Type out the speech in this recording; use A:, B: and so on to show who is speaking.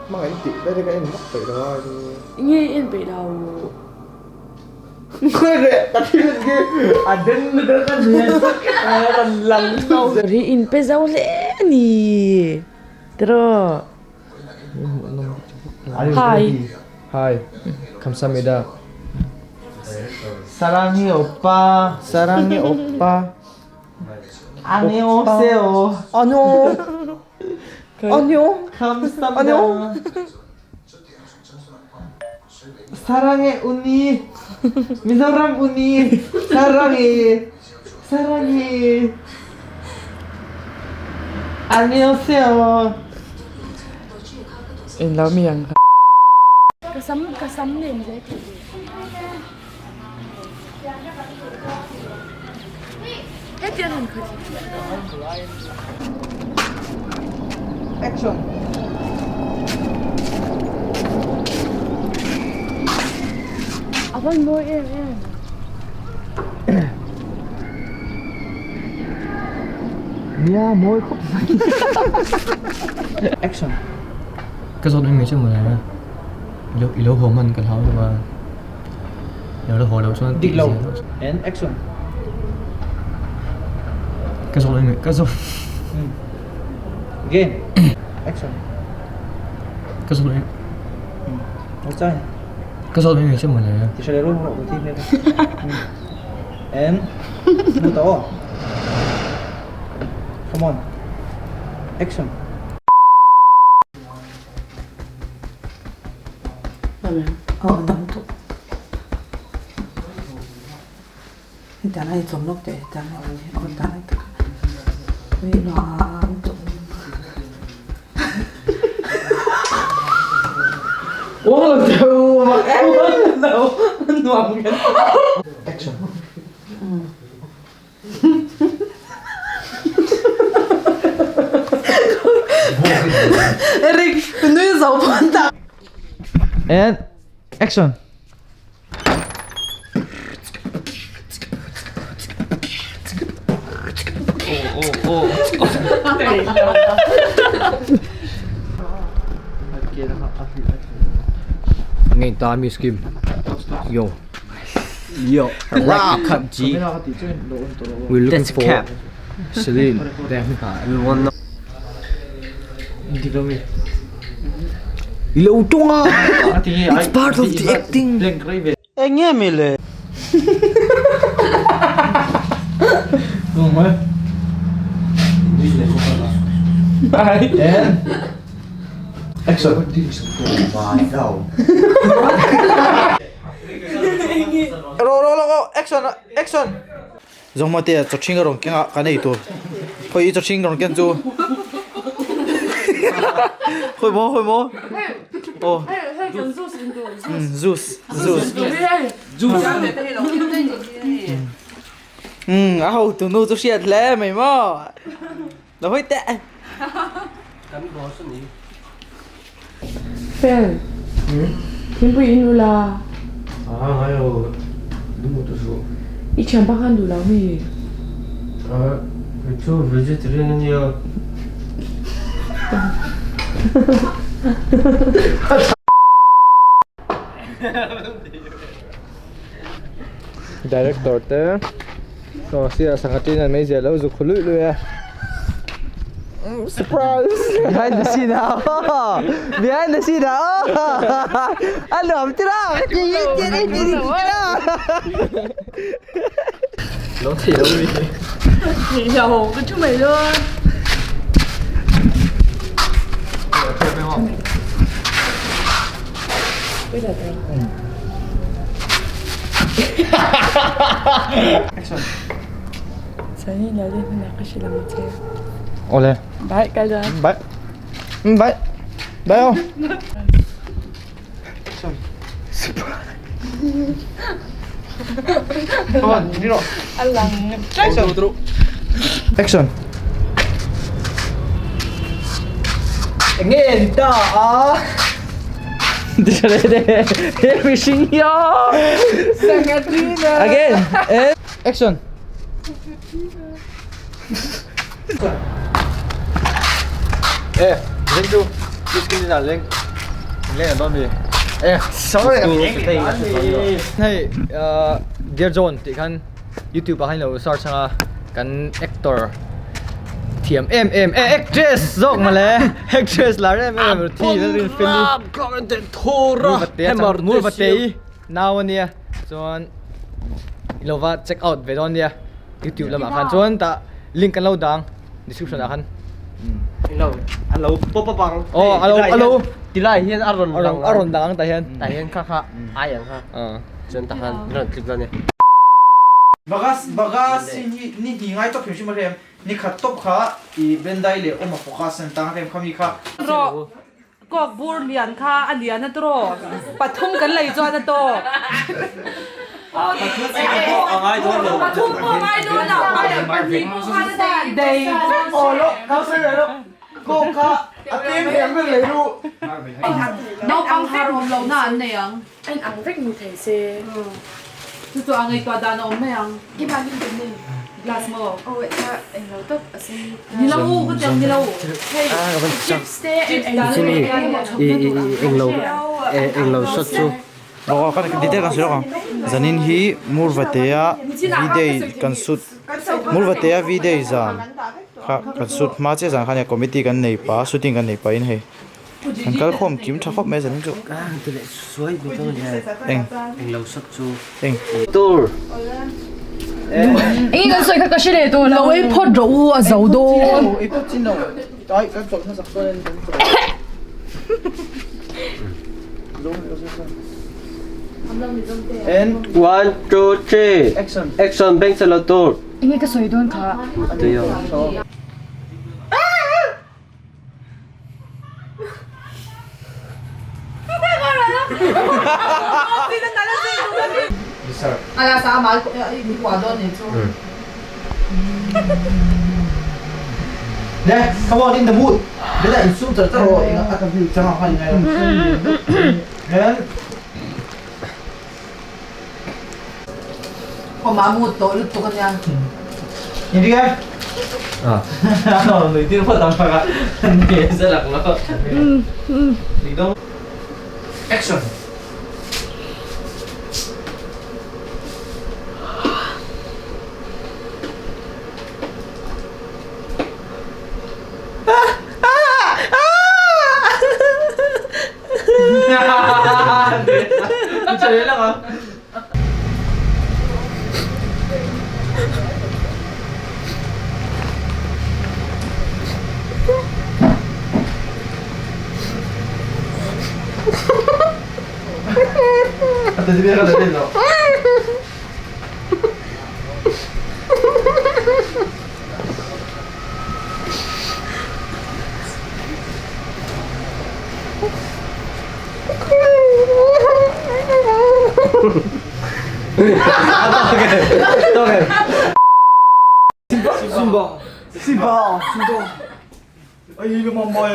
A: Hmangaih tih ber hi ka en vak peih lo a chu.
B: Nge i en peih lo?
A: Reh ka thil en khi a den lutuk a ka hne a rawn lang lo.
B: Ri in pe zo hle a ni tiraw. Hi.
A: Hi. Kamsahamnida.
C: Saranghae oppa.
A: Saranghae oppa.
C: Annyeonghaseyo.
A: Annyeong. Annyeong.
C: Kamsahamnida. Saranghae unnie. Mizoram unnie. Saranghae. Saranghae. Annyeonghaseyo.
B: In lo mi ang kha. Ka sam ka sam nen zai thei ve. Hetiang han khaw
C: Action.
B: A van mawi em em.
A: Nia mawi khawp mai.
C: Action.
A: Ka zawt mai mai che mawle. I lo haw hman ka hlau deuh a. I lo haw loh chuan
C: Dik lo. And action.
A: Ka zawt mai mai ka zawt.
C: Again. Action.
A: Ka zawt mai.
C: Ôi
A: Ka zawt mai mai che mawle.
C: Ti hre ru ro thi hmel. And mu to. Come on. Action. Action.
B: Eric, nui zo pawn ta.
C: And action.
A: Ngei ta mi skim. Yo. Yo. Like cut G. We're looking for Celine. Everyone know. Ilo tung a. It's part of the acting.
C: Enge mi le? And action. Ro ro ro action action. Zawng te chawchhing a rawn keng a kan ei tur khawi i chawchhing rawn ken chu khawi maw khawi maw aw juice juice umm a hotu nu chu hriat hle mai maw lo hawi teh.
B: Fel thingpui in ula i thian pa khan duh lo mi.
A: Director te aw sirah sangha tin an mai ziah lo zuk khu luih luih a surprise
C: behind the scene ah behind the scene ah a nuam tira
A: lo thei lo mi
B: Lo ka thu mai dawn. Sani lo ding hunah ka hrilh ang che.
A: Awle.
B: Bye kal dawn.
A: Bye. Bye. Bye aw.
B: A lang
C: Action. Enge en ta a.
A: He mihring hi aw.
C: Again. Action.
A: Eh, ring chu. Please give me that link.
C: Leng an dawn mi. Eh, sorry.
A: Hei, Dear John tih khan YouTube ah khan ilo search anga kan actor thiam em em eh actress zawk mawle actress lar em em thi Lalrinfeli Murvatei nau ania chuan ilo va check out ve dawn nia youtube lamah khan chuan tah link kan lo dang description ah khan
D: ilo alo pop up ang
A: aw alo alo
D: tilai hian a rawn
A: a rawn dang ang tah hian
D: tah hian kha kha ai ang kha chuan tah khan rawn click dawn nia.
C: Bagas bagas hi ni ni hnih ngai tawp hrim hrim a hrem ni khat tawp kha i Bendai leh Awma focus an tang hrem kha mi kha.
B: Rawh Kawk bur lian kha a lian a tawh pathum kan lei chuan a tawh. Pathum pawh a ngai dawn lo pahnih pawh khan a dan dei vek.
C: Aw lo ka sawi ve lo kawk kha a tlem hem ber lei ru.
B: Naupang har awm loh na an nei ang. A in ang vek ni thei se. Chu chu a ngaihtuah dan a awm mai ang. Keimah lim kan ni. Glass maw? Aw kha eng lo tak a sei. Ni lo u ka tiang ni lo. Hei chips te chips dan
D: eng lo eng lo shot chu.
C: Aw kan detail kan sawi lawk ang. Zanin hi Murvatea V-day kan shoot Murvatea V-day zan kha kan shoot hma chiah zan kha nia committee kan nei pah shooting kan nei pahin hei. An kal khawm kim tha khawp mai zanin chu. Eng. Eng.
D: Tur.
B: Eng kan sawi kha ka hre leh tawh lo. Lo ei phawt rawh u a zo dawn.
C: Ei phawt chin lo. Ai kan chawlh hmasak chuan in kan chawlh. En.
D: 1 2 3
C: Action.
D: Action bank chalo tur.
B: Eng ka sawi dawn kha.
D: Tuyo.
C: Ne, come on in the mood. Beda in sum char char ro ing a ka view changa khan ngai lo. En
B: Awma mood tawh lutuk ania.
C: In ri em? Ah. Nui tin phawt ang phaka. Ni se lak lo. Dik dawng. Action. Simba, Simba, Simba. Ai, cái mong mày.